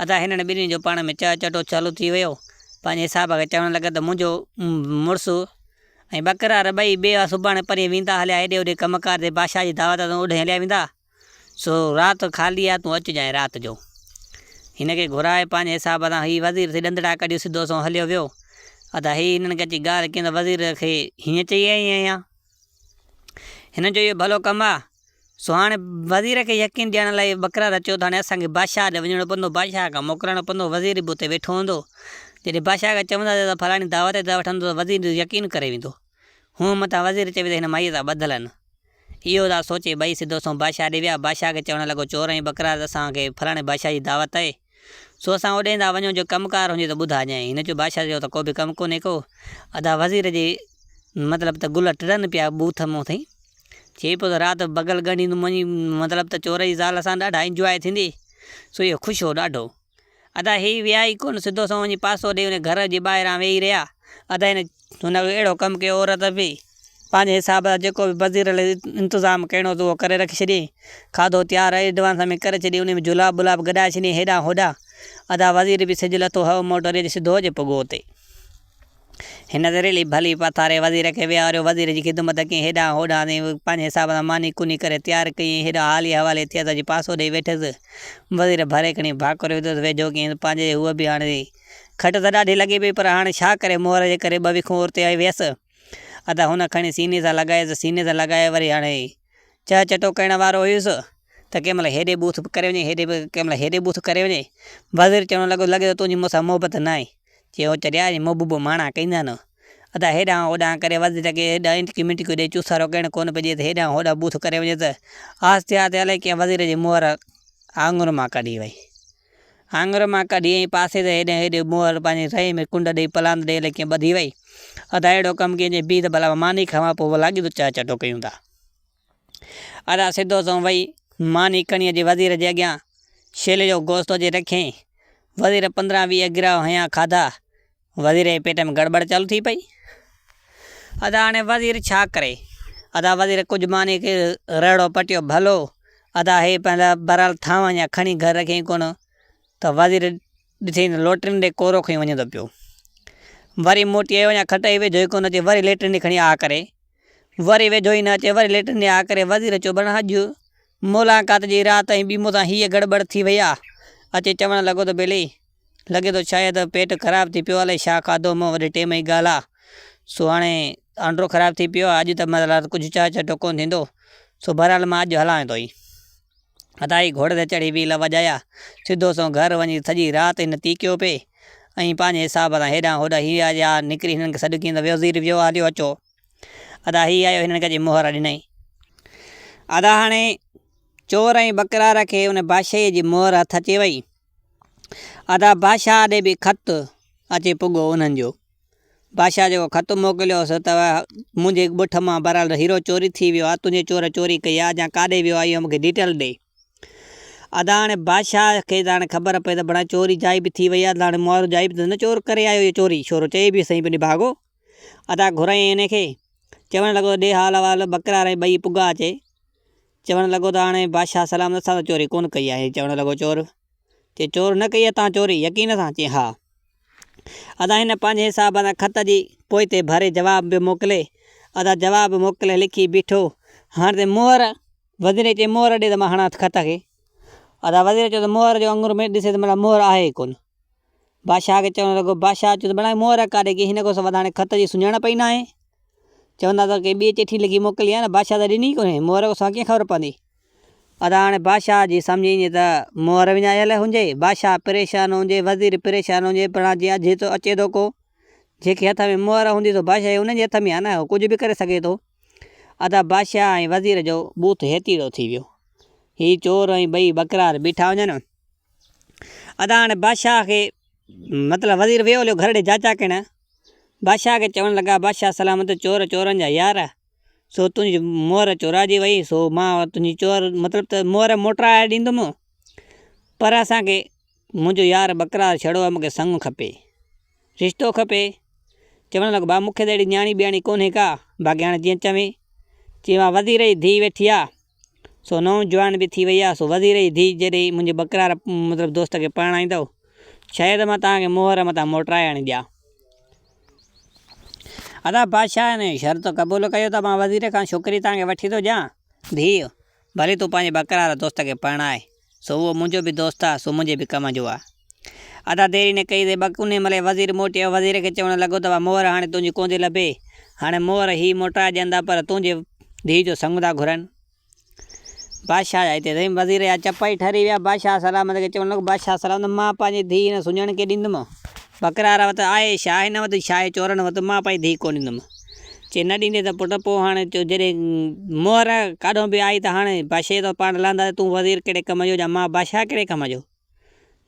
Speaker 1: ادا هنن ٻنهي جو پاڻ ۾ چهه چٽو چالو ٿي ويو. پنهنجي حساب کي چوڻ لڳا ته منهنجو مڙس ۽ ٻڪرار ٻئي ٻئي سڀاڻي پرينء ويندا هليا هيڏي هوڏي ڪم ڪار تي بادشاهه جي دعوت تي اوڏهين هليا ويندا. سو رات خالي آ تون اچجانء رات جو. هن کي گهرائي پنهنجي حساب سان هي وزير ٿي ڏندڙا ڪڍي سڌو سنئون هليو ويو. ادا هي هنن کي اچي ڳالهه ڪيائين ته وزير کي هيئن چئي آئي آهيان. هن جو اهو ڀلو ڪم آ. سو هاڻي وزير کي يقين ڏيارڻ لاء ٻڪرار چيو ته هاڻي اسان کي بادشاهه ڏي وڃڻو پوندو، بادشاهه کان موڪلائڻو پوندو، وزير به اتي ويٺو هوندو. جڏهن بادشاهه کي چونداسين ته فلاڻي دعوت تي وٺندو ته وزير يقين ڪري ويندو. هونء متان وزير چوي ته هن مائيء سان ٻڌل آهن. اهو ٿا سوچي ٻئي سڌو سنئون بادشاهه ڏي ويا. بادشاهه کي چوڻ لڳو، چور ۽ ٻڪرار ته اسان کي فلاڻي بادشاهه جي دعوت آهي. سو اسان اوڏانهن ٿا وڃون، جو ڪم ڪار هجي ته ٻڌاجانء. هن چيو، بادشاهه چيو ته ڪو به ڪم ڪونهي ڪو. ادا وزير جي مطلب ته گل ٽڙن پيا ٻوٿ مون ٿئي. چئي پيو ته رات بغل ڳنڍيندم وڃي مطلب ته چور جي زال سان ڏاڍا انجواء ٿيندي. سو اهو خوش هو ڏاڍو. ادا هي ويا ئي ڪونه سڌو سنئون وڃي پاسو ڏيئي ان گهر جي ٻاهران ويهي رهيا. ادا هن هن اهڙو ڪم ڪيو عورت به پنهنجي حساب سان جيڪو به وزير لاء انتظام ڪرڻو هو اهو ڪري رکي ڇڏيائين. کاڌو تيار ايڊوانس ۾ ڪري ڇڏيائين ان ۾ جولاب ٻولاب گڏائي ڇڏيائين هيڏانهن هوڏانهن. ادا وزير به سج لٿو هئو موٽر اچي سڌو اچي پڳو اتي. هن زريلي ڀلي پٿاري وزير کي ويهاريو، وزير جي خدمت ڪيائين، هيڏانهن هوڏانهن ۽ پنهنجي حساب سان ماني ڪوني ڪري تيار ڪيائين، هيڏانهن حالي حوالي ٿيس، اچي پاسو ڏيئي ويٺس. وزير ڀري کڻي ڀاڪر وڌس، ويجهو ڪيائينس، پنهنجي هوء به هاڻي کٽ ته ڏاڍي لڳي پئي، پر هاڻي ڇا ڪري، مهر جي ڪري ٻه وکون اورتي آئي ويس. ادا هن کڻي سيني سان لڳايس، سيني سان لڳائي وري هاڻي چهه چٽو ڪرڻ وارو هيس ته ڪنهن مهل هيڏي ٻوٿ به ڪري وڃي، هيڏي به ڪنهن مهل هيڏي ٻوٿ ڪري وڃي. وزير چوڻ لڳو، لڳي ٿو تنهنجي مون سان محبت ناهي. چيو، چريا، اهي محبوب ماڻا ڪيندا نه. ادا هيڏانهن هوڏانهن ڪري وزير کي هيڏانهن انٽڪيون منٽڪيون ڏئي چوسارو ڪرڻ ڪونه پئي ڏئي ته هيڏانهن هوڏانهن ٻوٿ ڪري وڃي ته آهستي آهستي الائي ڪيئن وزير جي مهر آڱر مان ڪڍي وئي. آڱر مان ڪڍي ۽ پاسي تي هيڏي هيڏي مهر پنهنجي رئي ۾ ڪنڊ ڏئي پلاند ڏئي الائي ڪيئن ٻڌي وئي. ادا اهڙو ڪم ڪيئن جي بيهه ته ڀلا ماني کاوان پوء لاڳيتو چاء چٽو ڪيون ٿا. ادا سڌو سنئون وئي ماني کڻي اچي وزير جي اڳيان شيلي جو گوشت اچي رکيائين. وزير 15 20 گراهه هنيا کاڌا. وزير جي پيٽ ۾ گڙٻڙ چالو ٿي پئي. ادا هاڻي وزير ڇا ڪري؟ ادا وزير ڪجهه ماني کي رهڙو پٽيو ڀلو ادا هي پنهنجا بهرحال ٿانو اڃا کڻي گهر رکيائين ڪونه ته وزير ڏٺئي ته لوٽرين ڏي ڪورو کڻي وڃي ٿو پيو. وري موٽي آيو اڃا کٽ جي ويجهو ئي ڪونه اچي وري ليٽرين ڏي کڻي آ ڪري. وري ويجهو ئي نه اچي وري ليٽرين ڏي آ ڪري. وزير چيو ڀلا اڄ ملاقات جي رات ۽ ٻي مون سان هيء گڙٻڙ ٿي وئي آ. اچي چوڻ لڳو ته ٻيلي! لڳي ٿو شايد پيٽ خراب ٿي پيو الائي ڇا کاڌو مون وڏي ٽيم جي ڳالهه آ سو هاڻي آنڊرو خراب ٿي پيو آ اڄ ته مطلب ڪجهه چاهه چٽو ڪونه ٿيندو سو بهرحال مان اڄ هلان ٿو ئي. عطائي گهوڙي تي چڙهي ويل وڄايا سڌو سنئون گهر وڃي سڄي رات هن تيڪيو پئي ۽ پنهنجي حساب سان هيڏانهن هوڏانهن هي آيا نڪري هنن کي سڏ ڪيائين ته وزير ويو آ هليو اچو ادا هي آيو هنن کي اچي مهر ڏنائين. ادا هاڻي چور ۽ ٻڪرار کي ان بادشاهيء جي مهر هٿ اچي وئي. ادا بادشاهه ڏي به خط اچي پڳو انهن جو. بادشاهه جيڪو خط موڪليو هوس ته منهنجي ڳوٺ مان بهرحال هيرو چوري ٿي ويو آهي، تنهنجي چور چوري ڪئي آهي يا ڪاڏي ويو آهي اهو مون کي ڊيٽيل ڏي. ادا هاڻي بادشاهه کي ته هاڻي خبر پئي ته بڻا چوري جائي به ٿي وئي آهي ته هاڻي مون جائي به ته نه چور ڪري آيو اهو چوري شورو چئي به سائين پنهنجي ڀاڳو. ادا گهرايائين ان کي. چوڻ لڳو ڏي حال احوال ٻڪرار ۽ ٻئي پڳا اچي. چوڻ لڳو ته هاڻي بادشاهه سلامت اسان ته چوري ڪونه ڪئي آهي. چوڻ لڳو چور چي چور نه ڪئي آهي تان چوري يقين سان چي ها. ادا هن پنهنجي حساب سان خط جي پوئتي ڀري جواب به موڪلي. ادا جواب موڪلي لکي بيٺو. هاڻ ته مهر وزير چي مهر ڏي ته مان هڻان خط کي. ادا وزير چيو ته مهر جو اڱر ۾ ڏسي ته مڙا مهر آهي ئي ڪونه. بادشاهه کي چوڻ لڳو، بادشاهه چيو ته ڀلا مهر ڪاڏي گئي، هن کان سواء ته هاڻي خط جي سڃاڻپ ئي ناهي. چوندا ته ڪنهن ٻيء چٺي لکي موڪلي آهي نه، بادشاهه ته ڏني ئي ڪونهي، مهر کان سواء ڪيئن خبر پوندي؟ ادا هاڻي بادشاهه جي سمجهه ايندي ته مهر وڃايل هجي، بادشاهه پريشان هجي، وزير پريشان هجي، پر هاڻي جيئن اجهي ٿو اچي ٿو ڪو، جنهن کي هٿ ۾ مهر هوندي سو بادشاهي ان جي هٿ ۾ آهي نه، هو ڪجهه به ڪري سگهي ٿو. ادا بادشاهه ۽ وزير جو ٻوٿ هيتيڙو ٿي ويو. هي چور ۽ ٻئي ٻڪرار بيٺا هجن. ادا هاڻي بادشاهه کي مطلب وزير ويو هليو گهر ڏي جاچا ڪرڻ. بادشاهه کي چوڻ لڳا، بادشاهه سلامت چور چورن جا يار، سو تنهنجي مهر چورائجي وئي، سو مان تنهنجي چور مطلب ته مهر موٽرائي ڏيندم، پر اسان کي منهنجو يار ٻڪرار ڇڙو آهي، مون کي سڱ کپي، رشتو کپي. چوڻ لڳو، ڀاء مون کي ته اهڙي نياڻي ٻياڻي ڪونهي ڪا، باقي هاڻي جيئن چوين. چيائين، مان وزير جي ڌيء ويٺي آ، سو نئون جوان به ٿي وئي آ، سو وزير جي ڌيء جڏهن منهنجي ٻڪرار مطلب دوست کي پرڻائيندؤ، شايد مان توهان کي مهر متان موٽرائي آڻي ڏيان. ادا بادشاهه ان شرط قبول ڪيو ته مان وزير کان ڇوڪري توهان کي وٺي ٿو ڏيان، ڌيء، ڀلي تون پنهنجي ٻڪرار دوست کي پرڻاء، سو اهو منهنجو به دوست آ، سو منهنجي به ڪم جو آ. ادا ديري نه ڪئي ته ٻڪ انهي مهل وزير موٽي آيو، وزير کي چوڻ لڳو ته مهر هاڻي تنهنجي ڪونه ٿي لڀي، هاڻي مهر هي موٽرائي ڏين ٿا پر تنهنجي ڌيء جو سڱ ٿا گهرن. بادشاهه جا هتي سائين وزير جا چپ ئي ٺري ويا، بادشاهه سلامت کي چوڻ لڳو، بادشاهه سلامت مان پنهنجي ڌيء هن سڃڻ کي ڏيندم، ٻڪرار وٽ آهي ڇا هن وٽ ڇا آهي چورن وٽ، مان پنهنجي ڌيء ڪونه ڏيندم. چي نه ڏيندين ته پٽ پوء هاڻي جڏهن مهر ڪاڏهون به آئي ته هاڻي بادشاهي ته پاڻ لهندا ته تون وزير ڪهڙي ڪم جو يا مان بادشاهه ڪهڙي ڪم جو.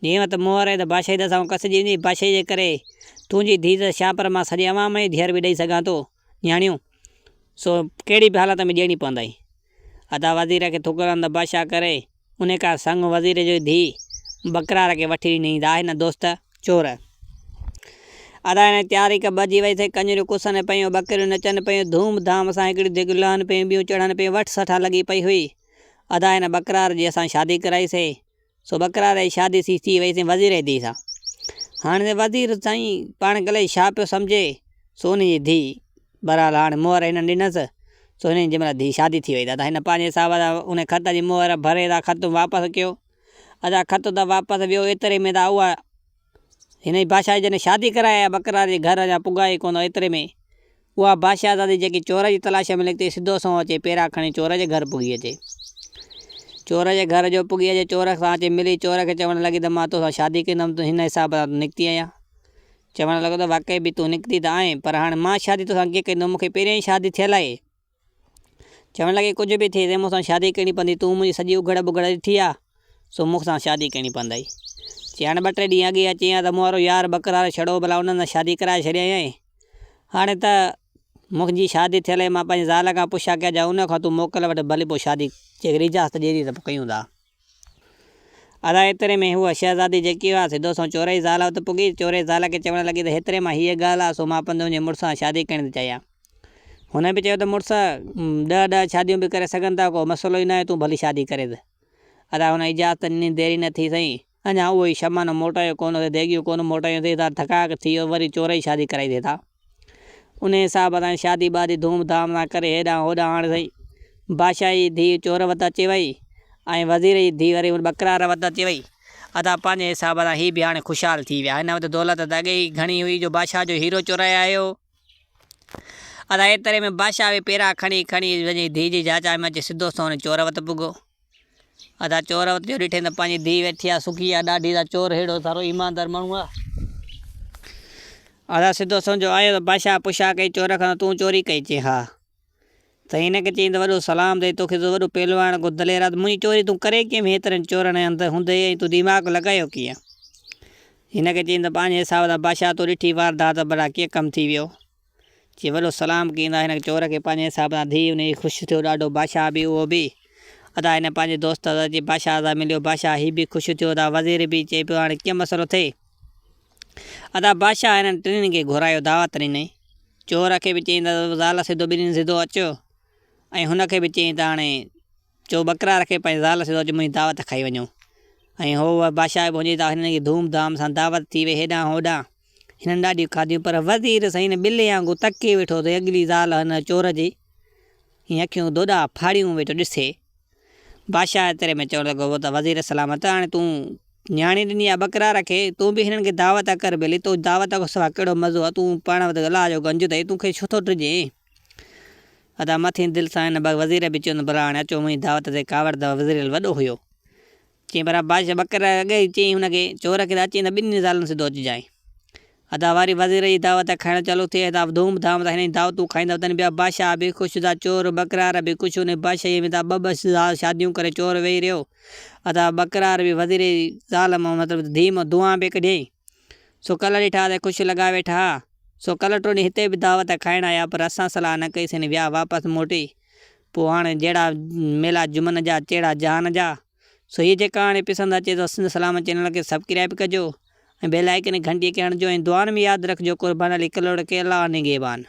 Speaker 1: جنهن وٽ مهر آهي ته بادشاهي ته اسان کان کسجي ويندي، بادشاهي جي ڪري تنهنجي ڌيء ته ڇا پر مان سڄي عوام جي ڌيئر به ڏئي سگهان ٿو، نياڻيون سو ڪهڙي به حالت ۾ ڏيڻي پوندئي. ادا وزير کي ٿڪران ته بادشاهه ڪري، انهي کان سڱ وزير جي ڌيء ٻڪرار کي وٺي ڏنائين ته آهي نه دوست چور. ادا هن تياري ڪا ٻڌي وئي ٿي، ڪڃريون ڪسن پيون، ٻڪريون نچن پيون، ڌوم ڌام سان هڪڙيون ڌيڳيون لهن پيون، ٻيون چڙهن پيون، وٺ سٺا لڳي پئي هئي. ادا هن ٻڪرار جي اسان شادي ڪرائي سي، سو ٻڪرار جي شادي سي ٿي وئي سي وزير جي ڌيء سان. هاڻي وزير سائين پاڻ کي الائي ڇا پيو سمجهي، سو انهي جي ڌيء بهرحال هاڻي مهر هنن ڏنس، سو هنن جي مطلب ڌيء شادي ٿي وئي. دادا هن پنهنجي حساب سان ان خط جي مهر ڀري دا خط واپس ڪيو. ادا خط ته واپس ويو، ايتري ۾ دا اها هن جي بادشاهه جڏهن شادي ڪرائي آيا ٻڪرار جي گهر اڃا پڳا ئي ڪونه ايتري ۾ اها بادشاهزادي جيڪي چور جي تلاش ۾ نڪتي سڌو سنئون اچي پيرا کڻي چور جي گهر پڳي اچي. چور جي گهر جو پڳي اچي چور سان اچي ملي چور کي چوڻ لڳي ته مان توسان شادي ڪندم تون هن حساب سان نڪتي آهيان. چوڻ لڳو ته واقعي به تون نڪتي ته آهين پر هاڻي مان شادي توسان ڪيئن ڪندم مون کي پهريان ئي شادي ٿيل آهي. چوڻ لڳي ڪجهه به ٿئي تين مون سان شادي ڪرڻي پوندي تون منهنجي سڄي اگهڙ بگهڙ ڏٺي آ سو مون سان شادي ڪرڻي پوندئي. چي هاڻي ٻه ٽي ڏينهن اڳي اچين ها ته مون وارو يار ٻڪرار ڇڙو ڀلا انهن سان شادي ڪرائي ڇڏيائين. هاڻي ته منهنجي شادي ٿيل آهي مان پنهنجي زال کان پڇا ڪيان جا ان کان تون موڪل وٺ ڀلي پوء شادي جيڪڏهن اجازت ڏيندي ته پوء ڪيون ٿا. ادا ايتري ۾ هوء شهزادي جيڪي هئا سڌو سنئون چوري جي زال وٽ پڳي. چوري جي زال کي چوڻ لڳي ته هيتري مان هيء ڳالهه آ سو مان پنهنجي مڙس سان شادي ڪرڻ ٿي چاهيان. هن به چيو ته مڙس ڏهه ڏهه شاديون به ڪري سگهن ٿا ڪو مسئلو ئي ناهي تون ڀلي شادي ڪري ته. ادا هن اجازت ڏني دير ئي نه ٿي سائين اڃا اهو ئي شمانو موٽايو ڪونه ٿي ديڳيون ڪونه موٽايون ٿي ته ٿڪاڪ ٿي ويو وري چوري شادي ڪرائي ٿي ٿا. انهيء حساب سان شادي بادي ڌوم ڌام سان ڪري هيڏانهن هوڏانهن هاڻي سائين بادشاهه جي ڌيء چور وٽ اچي وئي ۽ وزير جي ڌيء وري ان ٻڪرار وٽ اچي وئي. ادا پنهنجي حساب سان هي به هاڻي خوشحال ٿي ويا. هن وٽ دولت ته اڳي ئي گهڻي هئي جو بادشاهه جو هيرو چورائي آيو. ادا ايتري ۾ بادشاهه به پيرا کڻي کڻي وڃي ڌيء جي جاچا ۾ اچي سڌو سنئون چور وٽ پڳو. ادا چور وٽ جو ڏٺئين ته پنهنجي ڌيء ويٺي آ سکي آ ڏاڍي ادا چور ههڙو سارو ايماندار ماڻهو آ. ادا سڌو سنئون جو آيو ته بادشاهه پڇا ڪئي چور کان ته تون چوري ڪئي چي ها. سائين هن کي چيائين ته وڏو سلام اٿئي توکي ته وڏو پهلواڻ ڪو دلير آ ته منهنجي چوري تون ڪري ڪيئن وئين هيترن چورن جي اندر هوندي ۽ تو دماغ لڳايو ڪيئن؟ هن کي چيائين ته پنهنجي حساب سان بادشاهه تو ڏٺي واردات ڀلا ڪيئن ڪم ٿي ويو؟ چي وڏو سلام ڪيندا هن چور کي پنهنجي حساب سان ڌيء انهي خوش ٿيو ڏاڍو بادشاهه به اهو به ادا هن پنهنجي دوست سان اچي بادشاهه سان مليو بادشاهه هي به خوش ٿيو ادا وزير به چئي پيو هاڻي ڪيئن مسئلو ٿئي ادا بادشاهه هنن ٽنهي کي گهرايو دعوت ڏني چور کي به چيائين ته زال سڌو ٻنهين سڌو اچ ۽ هن کي به چيائين ته هاڻي چو ٻڪرار کي پنهنجي زال سڌو اچ منهنجي دعوت کائي وڃو ۽ هو بادشاهه به هجي ته هنن کي ڌوم ڌام سان دعوت ٿي وئي هيڏانهن هوڏانهن هنن ڏاڍيون کاڌيون پر وزير سائين ٻلي وانگو تڪي ويٺو ته اڳلي زال هن چور جي هي اکيون دوڏا ڦاڙيون ويٺو ڏسي. بادشاهه ايتري ۾ چوڻ لڳو ته وزير سلامت هاڻي تون نياڻي ڏني آهي ٻڪرار کي تون به هنن کي دعوت ڪر ڀلي تو دعوت کان سواء ڪهڙو مزو آهي تون پاڻ وٽ الله جو گنج اٿئي تون کي ڇو ٿو ڊڄين. ادا مٿين دل سان هن وزير به چيو ته ڀلا هاڻي اچو منهنجي دعوت تي ڪاوڙ ته وزير وڏو هيو. چيائين پر بادشاهه ٻڪر اڳي ئي چيائين هن کي چور کي ته اچين ته ٻنهي زالن سڌو اچجانء. ادا واري وزير جي دعوت کائڻ چالو ٿئي ادا ڌوم ڌام سان هنن جون دعوتون کائيندا وتن پيا. بادشاهه به خوش ادا چور ٻڪرار به خوش انهي بادشاهيء ۾ ادا ٻه ٻه شاديون ڪري چور ويهي رهيو. ادا ٻڪرار به وزير جي زال مان مطلب ته ڌيء مان دونهان پئي ڪڍيائين. سو ڪلهه ڏٺا ته خوش لڳا ويٺا ها. سو ڪلهه ٽيون ڏينهن هتي به دعوت کائڻ آيا پر اسان صلاح نه ڪئي سين ويا واپس موٽي. پوء هاڻي جهڙا ميلا جمن جا تهڙا جهان جا. سو هيء جي ڪهاڻي پسند اچي ته سنڌ سلامت چينل کي سبڪرائب ڪجو ۽ بيل آئيڪن گهنٽي کي هڻجو ۽ دعائن ۾ ياد رکجو قربان علي ڪلهوڙو کي الله نگهبان.